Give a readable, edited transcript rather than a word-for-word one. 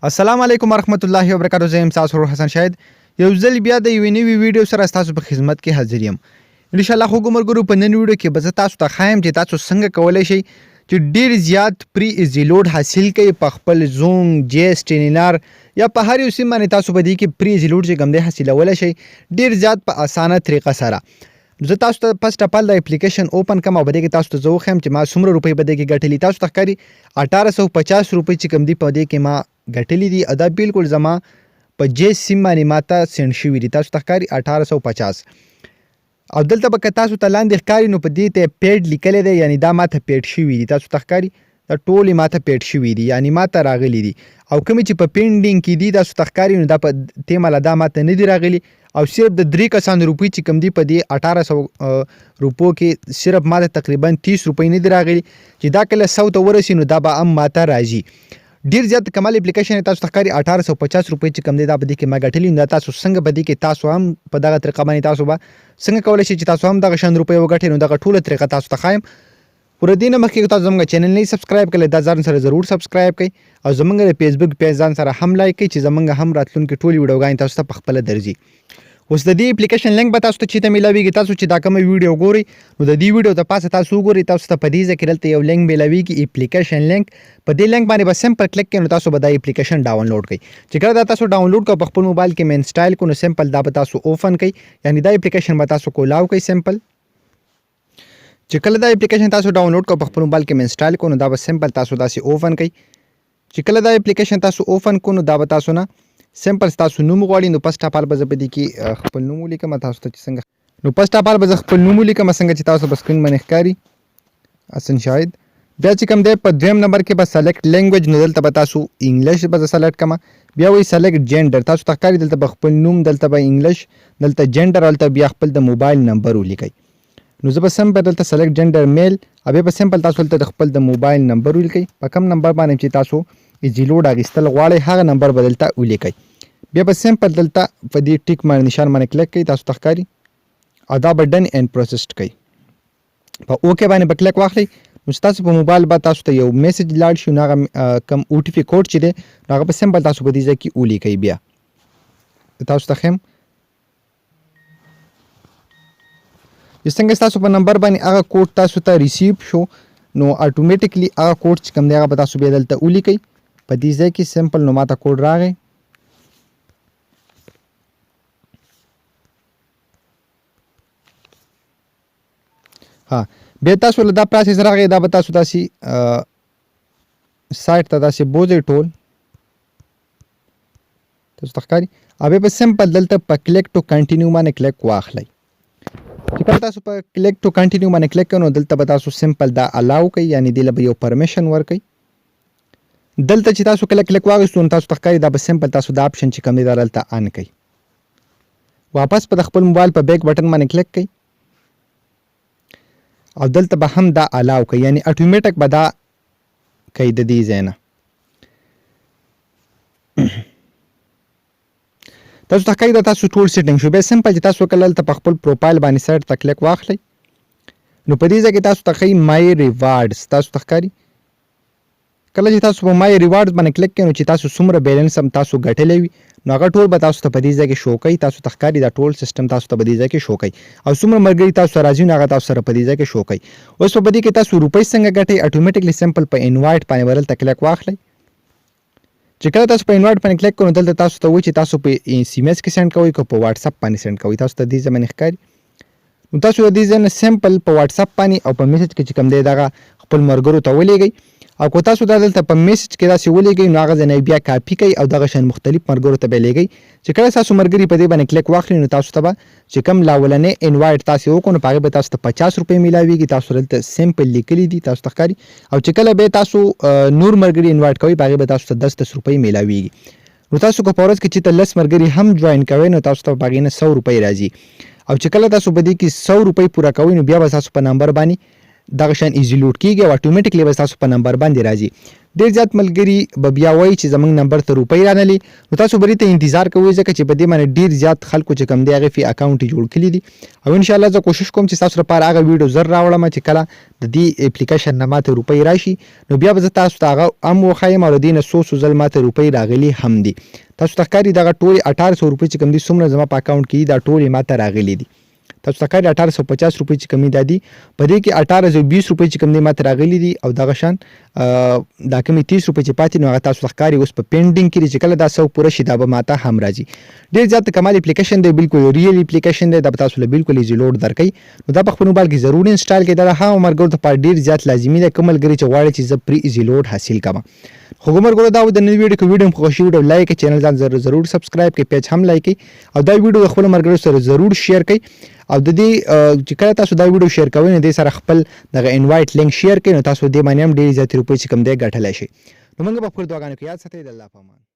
السلام علیکم ورحمت الله وبرکاته. زه یم ستاسو ورور حسن شاهد، یو ځل بیا د یوې نوې ویډیو سره ستاسو په خدمت کې حاضر یم. ان شاء الله خوږو ملګرو، په نن ویډیو کې به زه تاسو ته ښایم چې تاسو څنګه کولی شئ چې ډیر زیات پری ایزي لوډ حاصل کړئ په خپل زونګ، جیس، ټینینار یا په هر یو سیم باندې. تاسو په دې کې پری ایزي لوډ چې کوم دی حاصلولی شئ ډیر زیات په اسانه طریقه سره. زه تاسو ته فرست اف ال د اپلیکیشن اوپن کوم او په دې کې تاسو ته زه وښیم چې ما څومره روپۍ په دې کې ګټلي. تاسو ته ښکاري 1850 روپۍ چې کوم دي په دې کې ما ګټلي دي او دا بالکل زما په جیس سیم باندې ما ته سینډ شوي دي. تاسو ته ښکاري 1850 او دلته به که تاسو ته لاندې ښکاري نو په دې ته پیډ لیکلی دی، یعنی دا ما ته پیډ شوي دي. تاسو ته ښکاري دا ټولې ماته پیډ شوي دي، یعنی ماته راغلي دي او کومې چې په پینډینګ کې دي تاسو ته ښکاري نو دا په دې مهاله دا ماته نه دي راغلي او صرف د درې کسانو روپۍ چې کوم دي په دې 1800 روپو کې صرف ماته تقریبا 30 روپۍ نه دي راغلي چې دا کله 100 ته ورسي نو دا به هم ماته راځي. ډیر زیات کمال اپلیکیشن. تاسو ته ښکاري 1850 روپۍ چې کوم دی دا په دې کې ما ګټلي. نو تاسو څنګه په دې کې تاسو هم په دغه طریقه باندې تاسو به څنګه کولی شئ چې تاسو هم دغه شان روپۍ وګټئ، نو دغه ټوله طریقه تاسو ته ښایم. خو د دې نه مخکې که تاسو زموږ چینل نه سبسکرایب کړئ، دا ځان سره ضرور سبسکرایب کړئ او زموږ د فیسبوک پیج ځان سره هم لایک کړئ چې زموږ هم راتلونکي ټولې ویډیوګانې تاسو ته په خپله درځي. اوس د دې اپلیکیشن لینک به تاسو ته چیرته میلاویږي؟ تاسو چې دا کومه ویډیو ګورئ نو د دې ویډیو د پاسه تاسو وګورئ، تاسو ته په دې ځای کې دلته یو لینک میلاویږي، اپلیکیشن لینک. په دې لینک باندې به سمپل کلیک کړئ نو تاسو به دا اپلیکیشن ډاونلوډ کړئ. چې کله دا تاسو ډاونلوډ کړئ، په خپل موبایل کې مې انسټال کړئ، نو سمپل دا به تاسو اوپن کړئ، یعنی دا اپلیکیشن به تاسو کولاو کړئ. سمپل چې کله دا اپلیکیشن تاسو ډاونلوډ کړئ، په خپل موبایل کې انسټال کړئ، نو دا به سمپل تاسو داسې اوپن کړئ. چې کله دا اپلیکیشن تاسو اوپن کړئ نو دا به تاسو نه سمپل تاسو نوم غواړي. نو فرست اف ال به زه په دې کې خپل نوم ولیکم تاسو ته چې څنګه، نو فرست اف ال به زه خپل نوم ولیکم څنګه چې تاسو په سکرین باندې ښکاري، حسن شاهد. بیا چې کوم دی په دویم نمبر کې به سلیکټ لینګویج، نو دلته به تاسو انګلیش به زه سلیکټ کړم. بیا وایي سلیکټ جنډر. تاسو ته ښکاري دلته به خپل نوم، دلته به انګلیش، دلته جنډر، هلته بیا خپل د موبایل نمبر ولیکئ. نو زه به سمپل دلته سلیکټ جنډر میل او بیا به سمپل تاسو دلته د خپل د موبایل نمبر ولیکئ. په کوم نمبر باندې چې تاسو ایزي لوډ اخیستل غواړئ هغه نمبر به دلته ولیکئ. بیا به سمپل دلته په دې ټیک باندې نشان باندې کلیک کړئ. تاسو ته ښکاري او دا به ډن اینډ پروسیسډ کوي. په اوکې باندې به کلیک واخلئ نو ستاسو په موبایل به تاسو ته یو میسج لاړ شي. نو هغه کوم او ټي پي کوډ چې دی نو هغه به سمپل تاسو په دې ځای کې ولیکئ. بیا تاسو ته ښیم چې څنګه ستاسو په نمبر باندې هغه کوډ تاسو ته ریسیو شو نو اتوماتیکلی هغه کوډ چې کوم دی هغه به تاسو بیا دلته ولیکئ په دې ځای کې سمپل. نو ماته کوډ راغی. ها، بیا تاسو له دا پروسس راغی، دا به تاسو داسې سایت ته داسې بوځئ ټول. تاسو ته ښکاري او بیا به سمپل دلته په کلیک ټو کنټینیو باندې کلیک واخلئ. چې کله تاسو په کلیک ټو کنټینیو باندې کلیک کړئ نو دلته به تاسو سمپل دا الاو کوي، یعنی دې له به یو پرمیشن ورکوي. دلته چې تاسو کله کلیک واخیستو نو تاسو ته ښکاري دا به سمپل تاسو دا اپشن چې کوم دی دا دلته آن کوي. واپس په د خپل موبایل په بیک بټن باندې کلیک کړئ او دلته به هم دا الاو کوي، یعنی اتوماتیک به دا کوي د دې ځای نه. تاسو ته ښکاري دا تاسو ټول سیټینګ شو. بیا سمپل چې تاسو کله دلته په خپل پروفایل باندې سایټ ته کلیک واخلئ نو په دې ځای کې تاسو ته ښیي مای ریوارډز. تاسو ته ښکاري کله چې تاسو په مای ریوارډز باندې کلیک کړئ نو چې تاسو څومره بیلنس هم تاسو ګټلی وي نو هغه ټول به تاسو ته په دې ځای کې شو کوي. تاسو ته ښکاري دا ټول سیستم تاسو ته په دې ځای کې شو کوي او څومره ملګري تاسو ته راځي نو هغه تاسو سره په دې ځای کې شو کوي. اوس په دې کې تاسو روپۍ څنګه ګټئ؟ اتوماتیکلی سمپل په انوایټ باندې به دلته کلیک واخلئ. چې کله تاسو په انوایټ باندې کلیک کړئ نو دلته تاسو ته وایي چې تاسو په اس ام اس کې سینډ کوئ که په واتس اپ باندې سینډ کوئ. تاسو ته دې ځای باندې ښکاري نو تاسو د دې ځای نه سمپل په واتس اپ باندې او په میسج کې چې کوم دی دغه خپل ملګرو ته ولیږئ او که تاسو دا دلته په میسج کې داسې ولیږئ نو هغه ځای نه بیا کاپي کوي او دغه شان مختلف ملګرو ته به لیږئ. چې کله تاسو ملګري په دې باندې کلیک واخلي نو تاسو ته به چې کوم لاولنی انوایټ تاسو وکړو نو په هغې به تاسو ته 50 روپۍ میلاویږي. تاسو دلته سمپل لیکلي دي، تاسو ته ښکاري. او چې کله به تاسو نور ملګري انوایټ کوئ په هغې به تاسو ته 10 10 روپۍ میلاویږي. نو تاسو که په ورځ کې چېرته 10 ملګري هم جوین کوئ نو تاسو ته په هغې نه 100 روپۍ راځي او چې کله تاسو په دې کې 100 روپۍ پوره کوئ نو بیا به تاسو په نمبر باندې دغه شان ایزي لوډ کیږي او اتوماتیکلی به تاسو په نمبر باندې راځي. ډېر زیات ملګري به بیا وایي چې زمونږ نمبر ته روپۍ رانلې، نو تاسو به دې ته انتظار کوئ، ځکه چې په دې باندې ډېر زیات خلکو چې کوم دی هغې فی اکاونټ یې جوړ کړي دي. او ان شاء الله زه کوشش کوم چې ستاسو لپاره هغه ویډیو زر راوړم چې کله د دې اپلیکیشن نه ماته روپۍ راشي، نو بیا به زه تاسو ته هغه هم وښایم. او د دې نه څو څو ځل ماته روپۍ راغلي هم دي. تاسو ته ښکاري دغه ټولې 1800 روپۍ چې کوم دي، څومره زما په اکاونټ کې دي، دا ټولې ماته راغلي دي. تاسو ته ښکاري 1850 روپۍ چې کومې دا دي، په دې کې 1820 روپۍ چې کوم دي ماته راغلي دي. او دغه شان دا کومې 30 روپۍ چې پاتې، نو هغه تاسو ته ښکاري اوس په پینډینګ کې دي، چې کله دا 100 پوره شي دا به ماته هم راځي. ډېر زیات کمال اپلیکیشن دی، بالکل ریل اپلیکیشن دی. دا به تاسو له بالکل ایزي لوډ درکوي، نو دا په خپل موبایل کې ضرور انسټال کړئ. دا د هغو ملګرو لپاره ډېر زیات لازمي دی کوم ملګري چې غواړي چې زه پرې ایزي لوډ حاصل کړم. خو ملګرو، دا و د نن ویډیو. که ویډیو مو خوښ شي، ویډیو لایک کړئ، چینل ځان ضرور سبسکرایب کړئ، پیج هم لایک کړئ او دا ویډیو د خپل ملګرو سره ضرور شیر کړئ. او د دې چې کله تاسو دا ویډیو شیر کوئ، نو دې سره خپل دغه انوایټ لینک شیر کړئ، نو تاسو دې باندې هم ډېرې زیاتې روپۍ چې کوم دی ګټلی شئ. نو موږ به خپل دعاګانو کې یاد ساتئ. د الله په امان.